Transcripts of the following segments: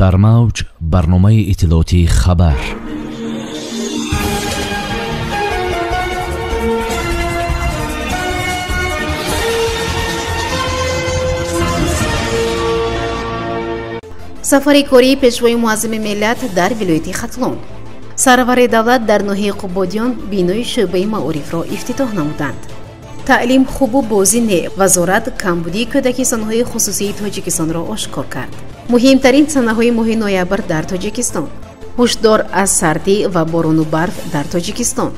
Дар мавҷ барномаи иттилоотии хабар. Сафари кории Пешвои Муаззами миллат дар вилояти Хатлон. Сарвари давлат дар ноҳияи Қубодиён бинои шӯъбаи маорифро ифтитоҳ намуданд. Таълим хубу бозӣ не, вазорат камбудии кӯдакистонҳои хусусии Тоҷикистонро ошкор кард. Муҳимтарин санаҳои моҳи ноябр дар Тоҷикистон. Ҳушдор аз сардӣ ва борону барф дар Тоҷикистон.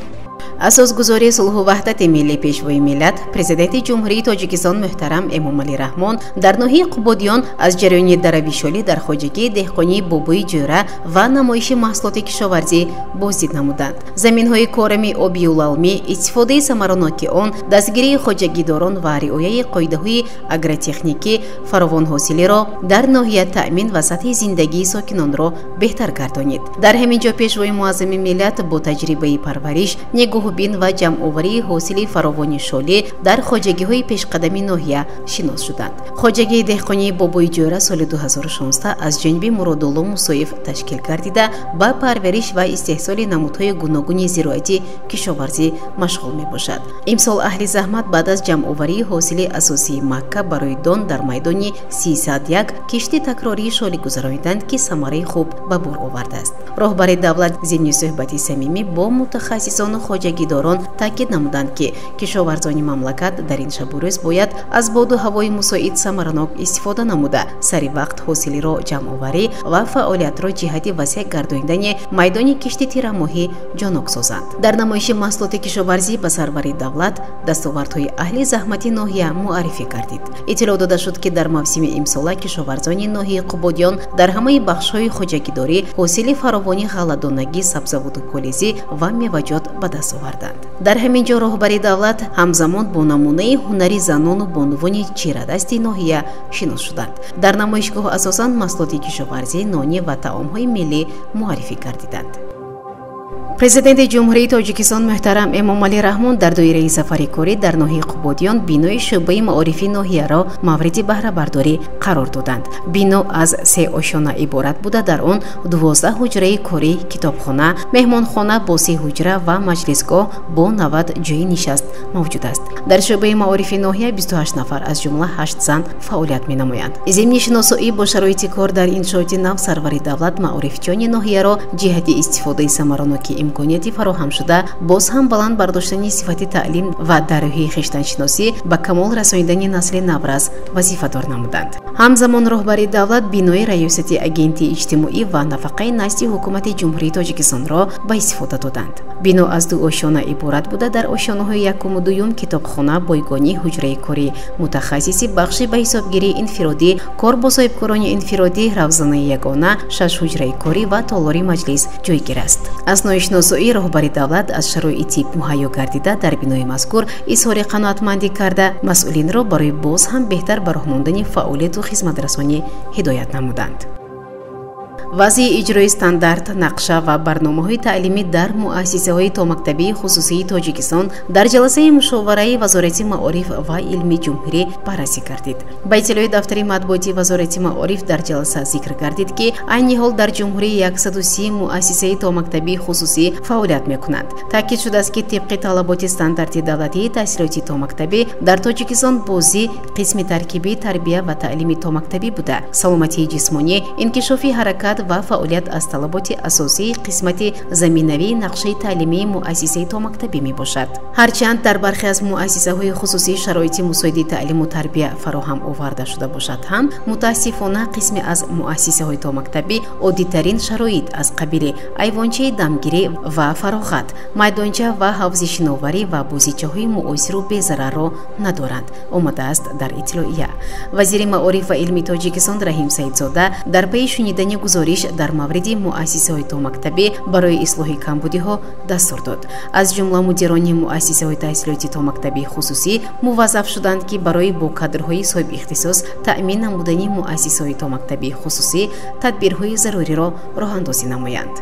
Асосгузори сулҳу ваҳдати миллӣ, Пешвои миллат, Президенти Ҷумҳурии Тоҷикистон муҳтарам Эмомалӣ Раҳмон дар ноҳияи Қубодиён аз ҷараёни даравишолӣ дар хоҷагии деҳқонии Бобои Ҷӯра ва намоиши маҳсулоти кишоварзӣ боздид намуданд. Заминҳои корами обию лалмӣ, истифодаи самараноки он, дастгирии хоҷагидорон ва риояи қоидаҳои агротехникӣ фаровонҳосилиро дар ноҳия таъмин ва сатҳи зиндагии сокинонро беҳтар гардонид. Дар ҳамин ҷо Пешвои Муаззами миллат бо таҷрибаи парвариш, нигоҳубин ва ҷамъоварии ҳосили фаровони шолӣ дар хоҷагиҳои пешқадами ноҳия шинос шуданд. Хоҷагии деҳқонии Бобои Ҷӯра соли 2016 аз ҷониби Муродулло Мусоев ташкил гардида, ба парвариш ва истеҳсоли намудҳои гуногуни зироати кишоварзӣ машғул мебошад. Имсол аҳли заҳмат баъд аз ҷамъоварии ҳосили асосии макка барои дон дар майдони 301 кишти такрории шолӣ гузарониданд, ки самараи хуб ба бор овардааст. Роҳбари давлат зимни суҳбати самимӣ бо мутахассисону хоҷагидорон таъкид намуданд, ки кишоварзони мамлакат дар ин шабу рӯз бояд аз боду ҳавои мусоид самаранок истифода намуда, сари вақт ҳосилиро ҷамъоварӣ ва фаъолиятро ҷиҳати васеъ гардонидани майдони кишти тирамоҳӣ ҷонок созанд. Дар намоиши маҳсулоти кишоварзӣ ба сарвари давлат дастовардҳои аҳли заҳмати ноҳия муаррифӣ гардид. Иттилоъ дода шуд, ки дар мавсими имсола кишоварзони ноҳияи Қубодиён дар ҳамаи бахшҳои хоҷагидорӣ ҳосили фаровони ғалладонагӣ, сабзавоту полизӣ ва меваҷот ба даст оварданд. Дар ҳамин ҷо роҳбари давлат ҳамзамон бо намунаи ҳунари занону бонувони чирадасти ноҳия шинос шуданд. Дар намоишгоҳ асосан маҳсулоти кишоварзӣ, нонӣ ва таомҳои миллӣ муаррифӣ гардиданд. Президенти Ҷумҳурии Тоҷикистон муҳтарам Эмомалӣ Раҳмон дар доираи сафари корӣ дар ноҳияи Қубодиён бинои шӯъбаи маорифи ноҳияро мавриди баҳрабардорӣ қарор доданд. Бино аз се ошёна иборат буда, дар он 12 ҳуҷраи корӣ, китобхона, меҳмонхона бо се ҳуҷра ва маҷлисгоҳ бо 90 ҷойи нишаст мавҷуд аст. Дар шӯъбаи маорифи ноҳия 28 нафар, аз ҷумла 8 зан фаъолият менамоянд. Зимни шиносоӣ бо шароити кор дар иншооти нав, сарвари давлат маорифчиёни ноҳияро ҷиҳати истифодаи самараноки имконияти фароҳамшуда, боз ҳам баланд бардоштани сифати таълим ва дар рӯҳи хештаншиносӣ ба камол расонидани насли наврас вазифадор намуданд. Ҳамзамон роҳбари давлат бинои раёсати агентии иҷтимоӣ ва нафақаи назди ҳукумати Ҷумҳурии Тоҷикистонро ба истифода доданд. Бино аз ду ошёна иборат буда, дар ошёнаҳои якуму дуюм китобхона, бойгонӣ, ҳуҷраи корӣ, мутахассиси бахши ба ҳисобгирии инфиродӣ, кор бо соҳибкорони инфиродӣ, равзанаи ягона, шаш ҳуҷраи корӣ ва толори маҷлис ҷойгир аст. Аснои шиносоӣ роҳбари давлат аз шароити муҳайё гардида дар бинои мазкур изҳори қаноатмандӣ карда, масъулинро барои боз ҳам беҳтар ба роҳ мондани фаъолияту хизматрасонӣ ҳидоят намуданд. Вазъи иҷрои стандарт, нақша ва барномаҳои таълимӣ дар муассисаҳои томактабии хусусии Тоҷикистон дар ҷаласаи мушовараи Вазорати маориф ва илми ҷумҳурӣ баррасӣ гардид. Ба иттилои дафтари матбуоти Вазорати маориф дар ҷаласа зикр гардид, ки айни ҳол дар ҷумҳурӣ 130 муассисаи томактабии хусусӣ фаъолият мекунанд. Таъкид шудааст, ки тибқи талаботи стандарти давлатии таҳсилоти томактабӣ дар Тоҷикистон бозӣ қисми таркибии тарбия ва таълими томактабӣ буда, саломатии ҷисмонӣ, инкишофи ҳаракат ва фаъолият аз талаботи асосии қисмати заминавии нақшаи таълимии муассисаи томактабӣ мебошад. Ҳарчанд дар бархе аз муассисаҳои хусусӣ шароити мусоиди таълиму тарбия фароҳам оварда шуда бошад ҳам, мутаассифона қисме аз муассисаҳои томактабӣ оддитарин шароит аз қабили айвончаи дамгирӣ ва фароғат, майдонча ва ҳавзи шиноварӣ ва бозичаҳои муосиру безарарро надоранд, омадааст дар иттилоия. Вазири маориф ва илми Тоҷикистон Раҳим Саидзода дар пайи шунидани гузориш дар мавриди муассисаҳои томактабӣ барои ислоҳи камбудиҳо дастур дод. Аз ҷумла мудирони муассисаҳои таҳсилоти томактабии хусусӣ муваззаф шуданд, ки барои бо кадрҳои соҳибихтисос таъмин намудани муассисаҳои томактабии хусусӣ тадбирҳои заруриро роҳандозӣ намоянд.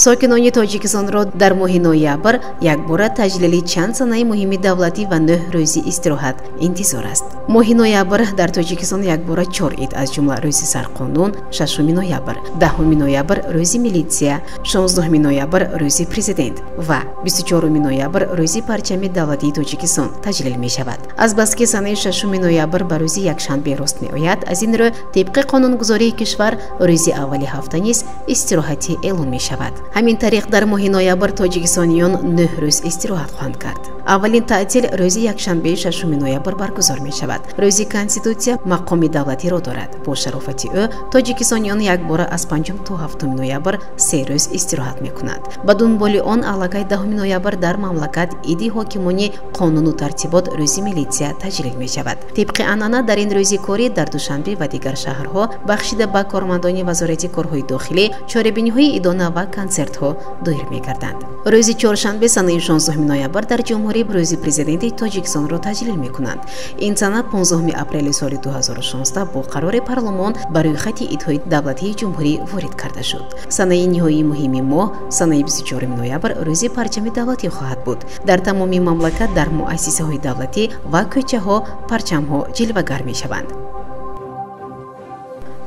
Сокинони Тоҷикистонро дар моҳи ноябр якбора таҷлили чанд санаи муҳими давлатӣ ва 9 рӯзи истироҳат интизор аст. Моҳи ноябр дар Тоҷикистон якбора 4 ид, аз ҷумла рӯзи сарқонун 6 ноябр, 10 ноябр рӯзи милитсия, 16 ноябр рӯзи президент ва 24 ноябр рӯзи парчами давлатии Тоҷикистон таҷлил мешавад. Азбаски санаи 6 ноябр ба рӯзи якшанбе рост меояд, аз ин рӯ тибқи қонунгузории кишвар рӯзи аввали ҳафта низ истироҳатӣ эълон мешавад. Ҳамин тариқ дар моҳи ноябр тоҷикистониён 9 рӯз истироҳат хоҳанд кард. Аввалин таътил рӯзи якшанбеи 6 ноябр баргузор мешавад. Рӯзи Конститутсия мақоми давлатиро дорад. Бо шарофати ӯ тоҷикистониён якбора аз 5 то 7 ноябр 3 рӯз истироҳат мекунанд. Ба дунболи он аллакай 10 ноябр дар мамлакат иди ҳокимони қонуну тартибот рӯзи милитсия таҷлил мешавад. Тибқи анъана дар ин рӯзи корӣ дар Душанбе ва дигар шаҳрҳо бахшида ба кормандони Вазорати корҳои дохилӣ чорабиниҳои идона ва консертҳо доир мегарданд. Рӯзи чоршанбе санаи 16 ноябр дар ҷумҳурӣ рӯзи президенти Тоҷикистонро таҷлил мекунанд. Ин сана 15 апрели соли 2016 бо қарори парлумон ба рӯйхати идҳои давлатии ҷумҳурӣ ворид карда шуд. Санаи ниҳоии муҳими моҳ, санаи 24 ноябр, рӯзи парчами давлатӣ хоҳад буд. Дар тамоми мамлакат дар муассисаҳои давлатӣ ва кӯчаҳо парчамҳо ҷилвагар мешаванд.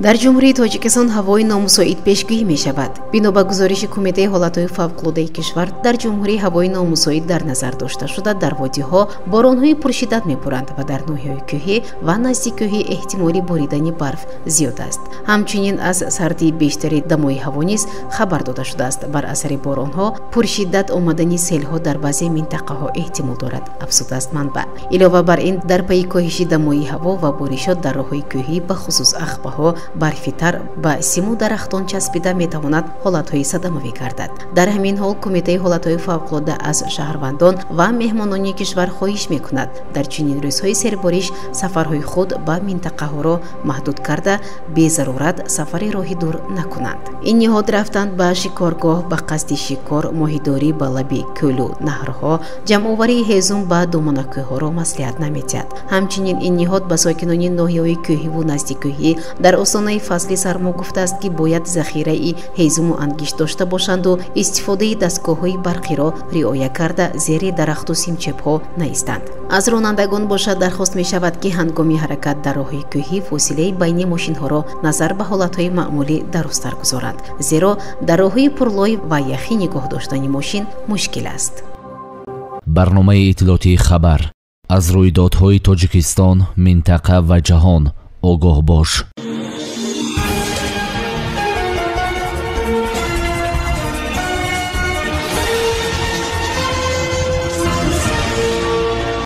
Дар Ҷумҳурии Тоҷикистон ҳавои номусоид пешгӯӣ мешавад. Бино ба гузориши Кумитаи ҳолатҳои фавқулодаи кишвар, дар ҷумҳурӣ ҳавои номусоид дар назар дошта шуда, дар водиҳо боронҳои пуршиддат меборанд ва дар ноҳияҳои кӯҳӣ ва наздиккӯҳӣ эҳтимоли боридани барф зиёд аст. Ҳамчунин аз сардии бештари дамои ҳаво низ хабар дода шудааст. Бар асари боронҳо пуршиддат омадани селҳо дар баъзе минтақаҳо эҳтимол дорад, афзудааст манбаъ. Илова бар ин, дар пайи коҳиши дамои ҳаво ва боришот дар роҳҳои кӯҳӣ, бахусус ахбаҳо, барфи тар ба симу дарахтон часпида метавонад ҳолатҳои садамавӣ гардад. Дар ҳамин ҳол Кумитаи ҳолатҳои фавқулода аз шаҳрвандон ва меҳмонони кишвар хоҳиш мекунад дар чунин рӯзҳои сербориш сафарҳои худ ба минтақаҳоро маҳдуд карда, безарурат сафари роҳи дур накунанд. Ин ниҳод рафтанд ба шикоргоҳ ба қасди шикор, моҳидорӣ ба лаби кӯлу наҳрҳо, ҷамъоварии ҳезум ба доманакӯҳҳоро маслиҳат намедиҳад. Ҳамчунин ин ниҳод ба сокинони ноҳияҳои кӯҳиву наздиккӯҳӣ дар остонаи фасли сармо гуфтааст, ки бояд захираи ҳезуму ангишт дошта бошанду истифодаи дастгоҳҳои барқиро риоя карда, зери дарахту симчепҳо наистанд. Аз ронандагон бошад дархост мешавад, ки ҳангоми ҳаракат дар роҳҳои кӯҳӣ фосилаи байни мошинҳоро назар ба ҳолатҳои маъмулӣ дарозтар гузоранд, зеро дар роҳҳои пурлой ва яхӣ нигоҳ доштани мошин мушкил аст. Барномаи иттилоотии хабар аз рӯйдодҳои Тоҷикистон, минтақа ва ҷаҳон огоҳ бош.